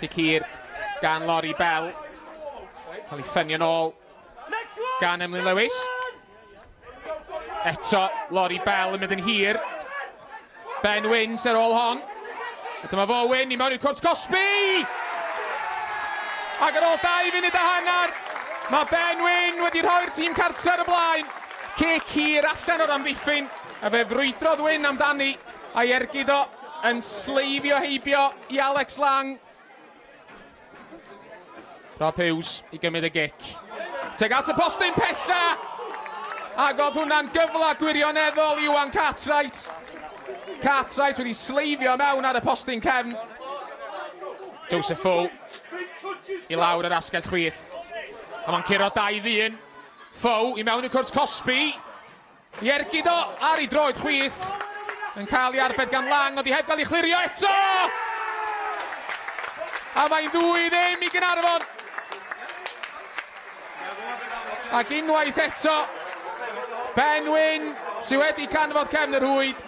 Cic hir gan Laurie Bell. Cael ei ffenio nôl gan Emlyn Lewis. Eto, Laurie Bell yn mynd yn hir. Ben Wynne ar ôl hon. A dyma fo Wynne i mewn i'r cwrt cosbi! Ac ar ôl 2 funud a hanner, mae Ben Wynne wedi rhoi'r tîm cartre ar y blaen. Cic hir allan o'r amddiffyn, a fe frwydrodd Wynne amdani, a'i ergyd o yn sleifio heibio i Alex Lang. Rob Hughes i gymryd y gic. Teg at y postyn pella! Ac oedd hwnna'n gyfle gwirioneddol i Iwan Cartwright. Cartwright wedi sleifio mewn ar y postyn cefn. Joseph Foe i lawr yr asgell chwith. A mae'n curo 2 ddyn. Foe i mewn i'r cwrt cosbi. I ergyd o ar ei droed chwith. Yn cael ei arbed gan Lang, ond i heb gael ei chlirio eto! A mae'n 2-0 i Gaernarfon. Ac unwaith eto, Ben Wyn sydd wedi canfod cefn y rhwyd.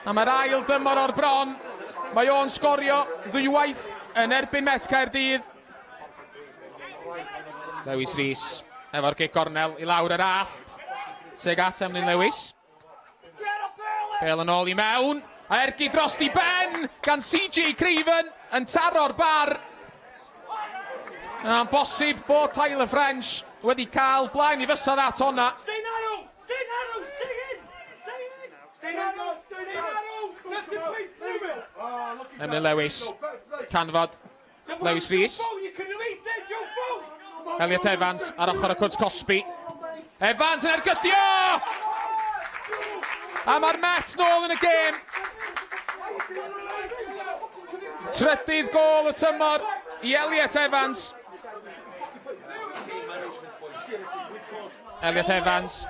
A mae'r ail dymor o'r bron. Mae o'n sgorio ddwywaith yn erbyn Met Caerdydd. Lewis Rees efo'r gic gornel i lawr yr allt. Tuag at Emlyn Lewis. Bel yn ôl i mewn. A ergyd dros di ben gan CJ Craven yn taro'r bar. A'n bosib bod Tyler French wedi cael blaen i fysadd at honna. Stay narrow! Stay narrow! Stay in! Stay in! Stay narrow! Stay narrow! Emlyn Lewis, canfod Lewis Rees. Elliot Evans ar ochr y cwrt cosbi. Evans yn ergydio! A mae'r Mets nôl yn y gêm. Trydydd gôl y tymor i Elliot Evans. Elliot Evans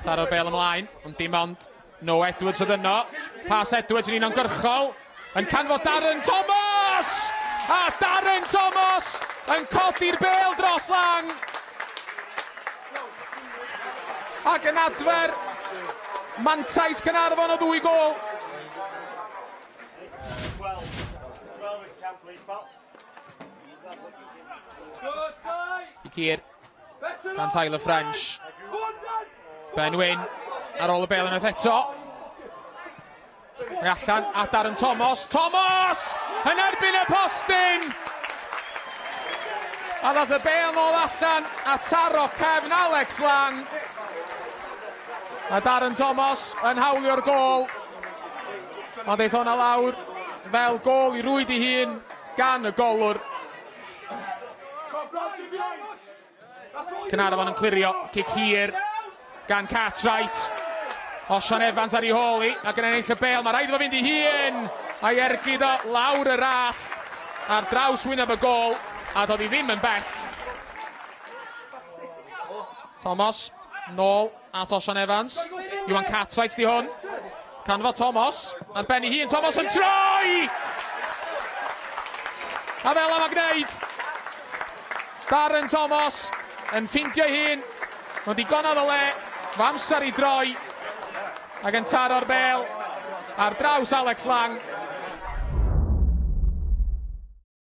taro'r bel ymlaen, ond dim ond No Edwards oedd yno. Pas Edwards yn uniongyrchol. Yn canfod Darren Thomas! A Darren Thomas yn codi'r bêl dros Lang. Ac yn adfer mantais Caernarfon o ddwy gôl. I Cir. Gan Tyler French. Ben Wyn ar ôl y bel unwaith eto. Mae allan a Darren Thomas. Thomas! Yn erbyn y postyn! A ddath y bel nôl allan a taro cefn Alex Lang. A Darren Thomas yn hawlio'r gôl. Ond eith hwnna lawr fel gôl i rwyd ei hun gan y golwr. Caernarfon yn clirio, cic hir gan Cartwright. Osian Evans ar ei hôl i, ac yn ennill y bêl, mae rhaid iddo fynd i hun, a'i ergyd o lawr yr allt ar draws wyneb y gôl, a doedd hi ddim yn bell. Thomas, nôl at Osian Evans. Iwan Cartwright di hwn. Canfod Thomas, ar ben ei hun, Thomas yn troi! A fel am a gwneud, Darren Thomas yn ffeindio ei hun, mae'n digonodd o le, fy amser i droi, ac yn taro'r bel ar draws Alex Lang.